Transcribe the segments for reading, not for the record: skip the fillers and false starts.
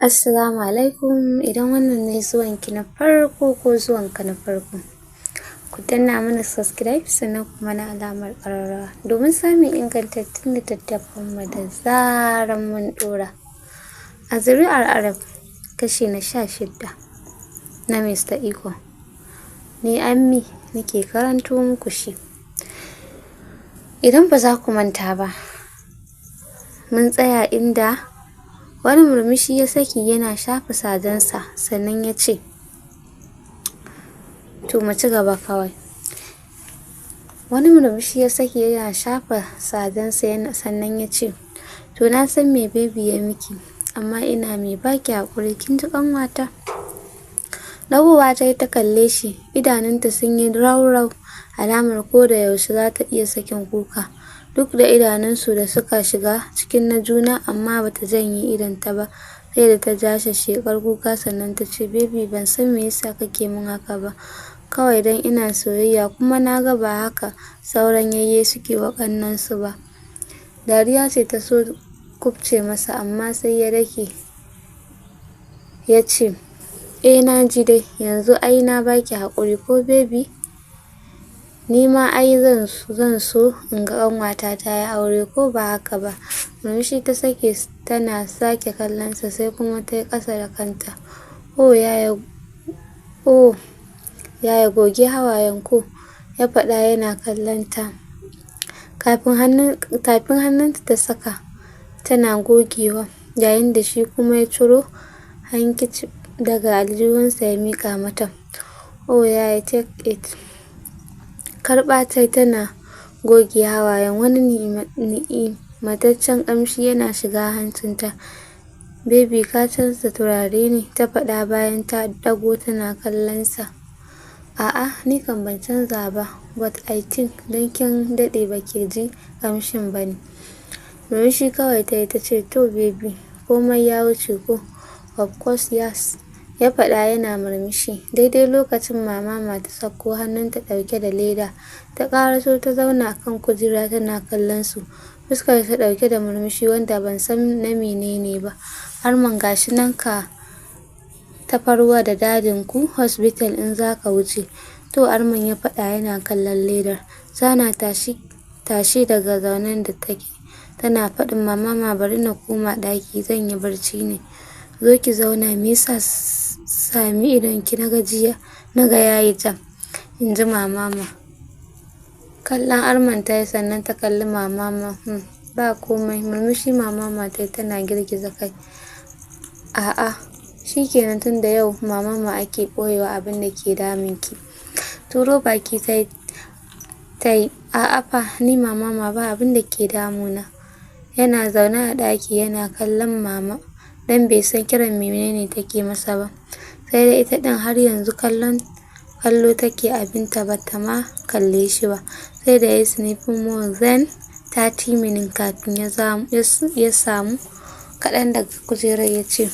Assalamu alaikum. Idan wannan ne zuwanki na farko ko zuwanka na farko, ku danna mana subscribe sannan kuma na alamar ƙararrawa domin samun ingantattun littattafan mu da zaran mun ɗora. A Zuri'ar Arab, kashi na 16 na Mr. Iko. Ni Ammi nake karanto muku shi. Idan ba za ku manta ba, mun tsaya inda wani murmushi ya saki yana shafa sajensa, sannan ya ce, "To, mu ci gaba kawai." Wani murmushi ya saki yana shafa sajensa, sannan ya ce, "To, na san me baby ya miki, amma ina mai baki hakuri, kin ji kanwata?" Dagowa ta yi ta kalle shi, idanunta sun yi rau-rau, alamar ko da yaushe za ta iya sakin kuka. Duk da idanunsu da suka shiga cikin na juna, amma bata janye idonta ba, sai da ta ja shekar kuka sannan ta ce, "Baby, ban san me yasa kake min haka ba. Kawai dan ina soyayya, kuma na ga ba haka sauran yayye suke wa ƙannensu ba." Dariya ce ta so kubce masa, amma sai ya dake ya ce, "Eh, na ji dai, yanzu ai na baki haƙuri ko, baby? Ni ma ai zan so in ga ƙanwata ta yi aure, ko ba haka ba?" Murmushi ta sake tana sake kallon sa, sai kuma ta yi ƙasa da kanta. "Oh yaya, oh yaya, goge hawayen ko," ya faɗa yana kallon ta. Kafin hannun tafin hannunta ta saka tana gogewa, yayin da shi kuma ya ciro handkerchief daga aljihunsa ya mika mata. "Oh yaya, take it." Karɓa tai tana goge hawayen, wani ni'imataccen ƙamshi yana shiga hancinta. "Baby, ka canza turare ne?" ta faɗa bayan ta ɗago tana kallon sa. "A'a, ni kam ban canza ba, but I think don kin daɗe baki ji ƙamshin ba ne." Murmushi kawai ta yi ta ce, "To baby, komai ya wuce ko?" "Of course yes," ya faɗa yana murmushi. Daidai lokacin Mama ma ta sauko, hannunta ɗauke da leda. Ta ƙaraso ta zauna kan kujera tana kallon su, fuskar ta ɗauke da murmushi wanda ban san na menene ba. "Arman, gashi nan, ka tafarwa da dadin ku hospital in zaka wuce." "To Arman," ya faɗa yana kallon ledar. Sana tashi tashi daga zaunen da take tana faɗin, "Mama ma, bari na koma ɗaki, zan yi barci ne." "Zo ki zauna, me yasa sami idonki na gajiya naga yayi ja?" in ji Mama ma. Kallon Arman ta yi, sannan ta kalli Mama ma. Ba komai." Murmushi Mama ma ta yi tana girgiza kai. "A'a, shikenan, tunda yau Mama ma ake ɓoyewa abin da ke damun ki." Turo baki ta yi, "A'a fa, ni Mama ma, ba abin da ke damuna." Yana zaune a ɗaki yana kallon Mama, dan bai san kiran menene take masa ba. Sai dai ita ɗin har yanzu kallon kallo take abinta, bata ma kalle shi ba. Sai da ya sniffing more than 30 minutes kafin ya samu kaɗan daga kujerar ya ce,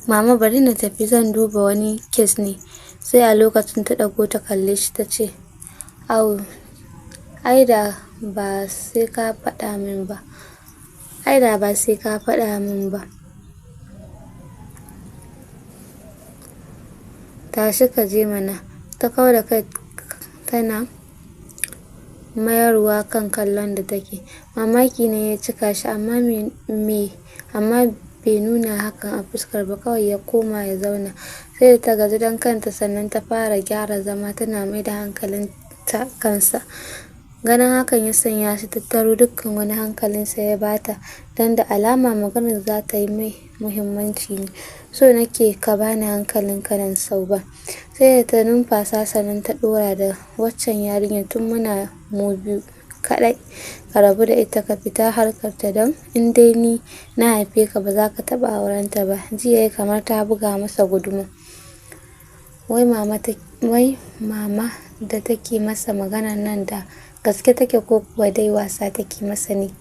"Mama, bari na tafi, zan duba wani case ne." Sai a lokacin ta ɗago ta kalle shi ta ce, "Au, ai da ba sai ka faɗa min ba, ai da ba sai ka faɗa min ba. Tashi ka je mana." Ta kau da kai tana mayarwa kan kallon da take. Mamaki ne ya cika shi, amma me amma bai nuna hakan a fuskar ba, kawai ya koma ya zauna. Sai da ta gaji don kanta sannan ta fara gyara zama tana mai da hankalinta kansa. Ganin hakan ya sanya shi tattaro dukkan wani hankalinsa ya bata, don da alama maganar za ta yi mai muhimmanci ne. "So nake ka bani hankalinka nan sau ba." Sai da ta numfasa sannan ta dora da, "Waccan yarinyar, tun muna mu biyu kaɗai, ka rabu da ita, ka fita harkarta, don in dai ni na haife ka, ba za ka taɓa aurenta ba." Ji yayi kamar ta buga masa guduma. Wai mama da take masa maganar nan, da gaske take ko kuwa dai wasa take masa ne?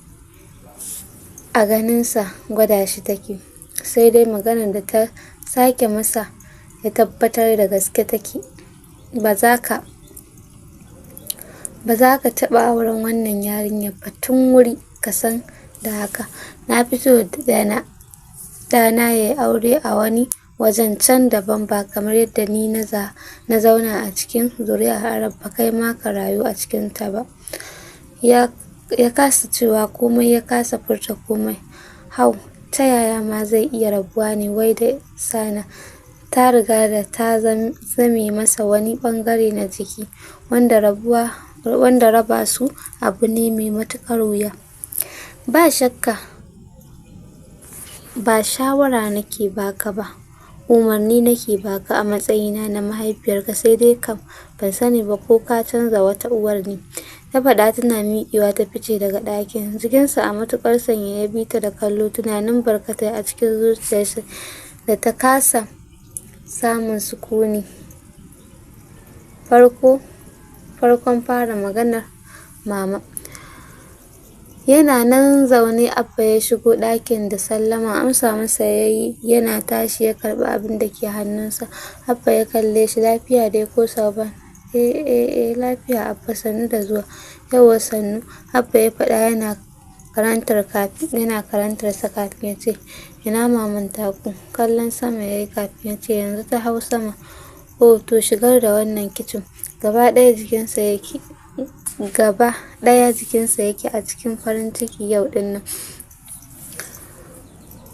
A ganinsa gwada shi take. Sai dai maganar da ta sake masa ya tabbatar da gaske take. Ba za ka taɓa auren wannan yarinyar ba, tun wuri ka san da haka. Na fi so da na ɗana ya yi aure a wani wajen can daban ba kamar yadda ni na zauna a cikin zuri'ar Arab ba, kai ma ka rayu a cikinta ba. Ya kasa cewa komai, ya kasa furta komai. How, ta yaya ma zai iya rabuwa ne wai da Sana? Ta riga da ta zame masa wani bangare na jiki wanda rabuwa wanda raba su abu ne mai matukar wuya. Ba shakka ba shawara nake baka ba, umarni nake baka a matsayina na mahaifiyarka, sai dai kam ban sani ba ko ka canza wata uwar ne. Ta faɗa tana miƙewa ta fice daga ɗakin. Jikinsa a matuƙar sanyaye ya bi ta da kallo, tunanin barkatai a cikin zuciyarsa da ta kasa samun sukuni. Farkon fara maganar mama. Yana nan zaune Abba ya shigo ɗakin da sallama. Amsa masa yayi yana tashi ya karɓi abin da ke hannunsa. Abba ya kalle shi, lafiya dai ko Sauban? Eh eh eh lafiya Abba, sannu da zuwa. Yauwa sannu, Abba ya faɗa yana karantar yana karantarsa kafin ya ce, ina maman taku? Kallon sama yayi kafin ya ce, yanzu ta hau sama. Oh, to shigar da wannan kicin. Gaba ɗaya jikinsa yake gaba ɗaya jikinsa yake a cikin farin ciki yau ɗin nan.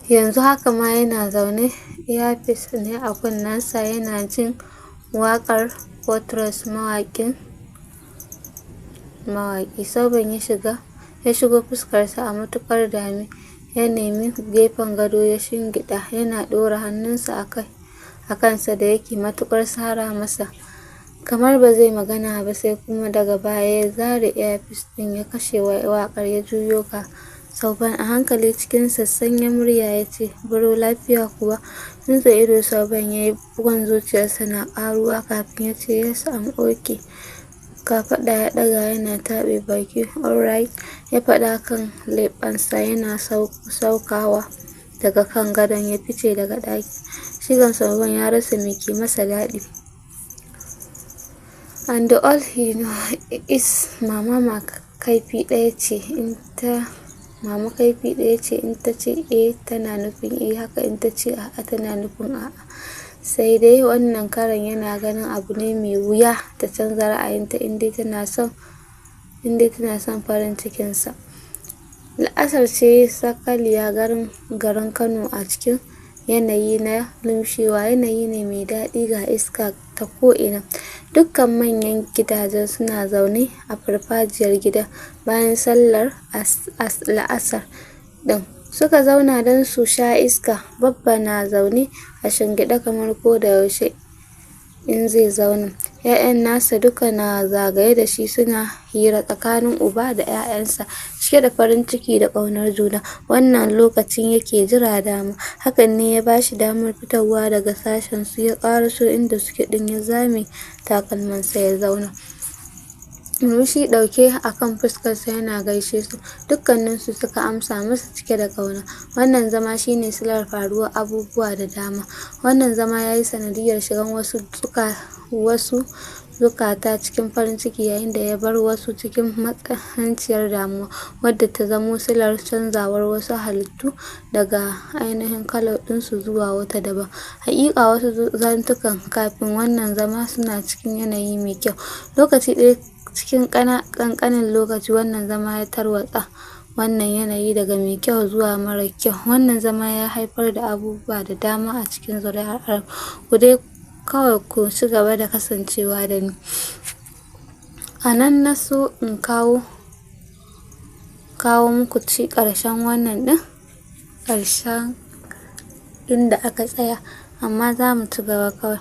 Yanzu haka ma yana zaune earpiece ne a kunnensa yana jin waƙar Portros mawaƙin mawaƙi. Sauban ya shiga ya shigo fuskarsa a matuƙar dame. Ya nemi gefen gado ya shingiɗa yana ɗora hannunsa a kai a kansa da yake matuƙar sara masa. Kamar ba zai magana ba, sai kuma daga baya ya zare earpiece ɗin ya kashe waƙar, ya juyo ga Sauban a hankali cikin sassanyen murya ya ce, Bro, lafiya kuwa? Runtse ido Sauban ya yi, bugun zuciyarsa na ƙaruwa kafin ya ce, Yes, I'm okay. Kafaɗa ya ɗaga yana taɓe baki. Alright, ya faɗa kan leɓensa yana saukawa daga kan gadon ya fice daga ɗaki. Shi kam Sauban ya rasa me ke masa daɗi. And all he know is mama ma kaifi ɗaya ce in ta mama kaifi ɗaya ce, in ta ce eh tana nufin eh, haka in ta ce a'a tana nufin a'a. Sai dai wannan karon yana ganin abu ne mai wuya ta canza ra'ayinta in dai tana son in dai tana son farin cikinsa. La'asar ce sakaliya garin Kano a cikin yanayi na lumshewa. Yanayi ne mai daɗi, ga iska ta ko'ina. Dukkan manyan gidajen suna zaune a farfajiyar gidan bayan sallar la'asar ɗin. Suka zauna don su sha iska. Babba na zaune a shingiɗe kamar ko da yaushe in zai zauna. 'Ya'yan nasa duka na zagaye da shi suna hira tsakanin uba da 'ya'yansa cike da farin ciki da ƙaunar juna. Wannan lokacin yake jira dama. Hakan ne ya bashi damar fitowa daga sashen su ya ƙaraso inda suke ɗin, ya zame takalmansa ya zauna. Murmushi ɗauke a kan fuskarsa yana gaishe su. Dukkaninsu suka amsa masa cike da ƙauna. Wannan zama shine silar faruwar abubuwa da dama. Wannan zama yayi sanadiyyar shigan wasu zukata cikin farin ciki, yayin da ya bar wasu cikin matsananciyar damuwa wadda ta zamo silar canzawar wasu halittu daga ainihin kalar ɗinsu zuwa wata daban. Haƙiƙa wasu zantukan kafin wannan zama suna cikin yanayi mai kyau. Lokaci ɗaya cikin ƙanƙanin lokaci wannan zama ya tarwatsa wannan yanayi daga mai kyau zuwa mara kyau. Wannan zama ya haifar da abubuwa da dama a cikin zuri'ar Arab. Ku dai kawai ku ci gaba da kasancewa da ni. A nan na so in kawo muku ci ƙarshen wannan ɗin, ƙarshen inda aka tsaya, amma za mu ci gaba kawai.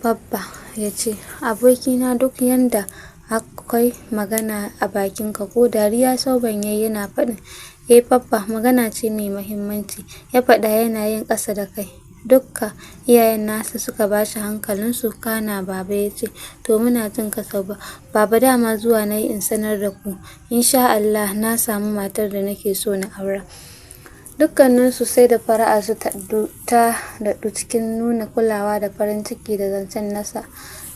Babba ya ce, abokina, duk yanda akwai magana a bakinka ko? Dariya Sauban yayi yana faɗin, eh Babba, magana ce mai muhimmanci. Ya faɗa yana yin ƙasa da kai. Dukka iyayen nasa suka bashi hankalinsu, kana baba ya ce, to muna jin ka Sauban. Baba, dama zuwa nayi in sanar da ku insha Allah na samu matar da nake so na aura. Dukkaninsu sai da fara'arsu ta daɗu cikin nuna kulawa da farin ciki da zancen nasa.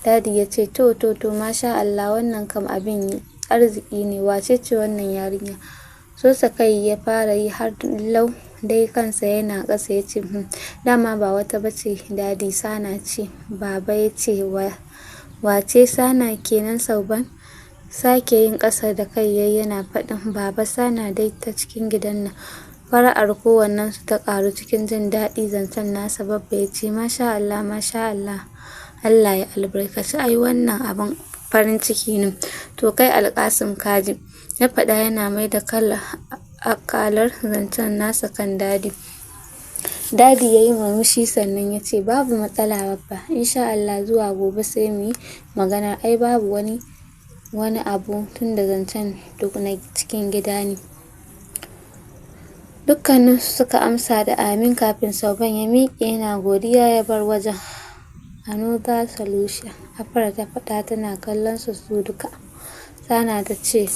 Dadi ya ce, to to to, masha Allah, wannan kam abin arziki ne. Wace ce wannan yarinya? Sosa kai ya fara yi, har lau dai kansa yana ƙasa, ya ce, "Dama ba wata bace Daddy, Sana ce." Baba ya ce, "Wace Sana kenan, Sauban?" Sake yin ƙasa da kai yayi yana faɗin, "Baba, Sana dai ta cikin gidan nan." Fara'ar kowannensu ta ƙaru cikin jin daɗi zancen nasa. Babba ya ce, "Masha Allah, masha Allah, Allah ya albarkaci, ai wannan abin farin ciki ne. To kai Alƙasim kaji," ya faɗa yana mai da kala akalar zancen nasa kan Daddy. Daddy ya yi murmushi sannan ya ce, "Babu matsala Babba, insha Allah zuwa gobe sai mu yi maganar, ai babu wani abu tunda zancen duk na cikin gida ne." Dukkaninsu suka amsa da amin kafin Sauban ya miƙe yana godiya ya bar wajen. "Another solution," Afra ta faɗa tana kallon su su duka. Sana ta ce,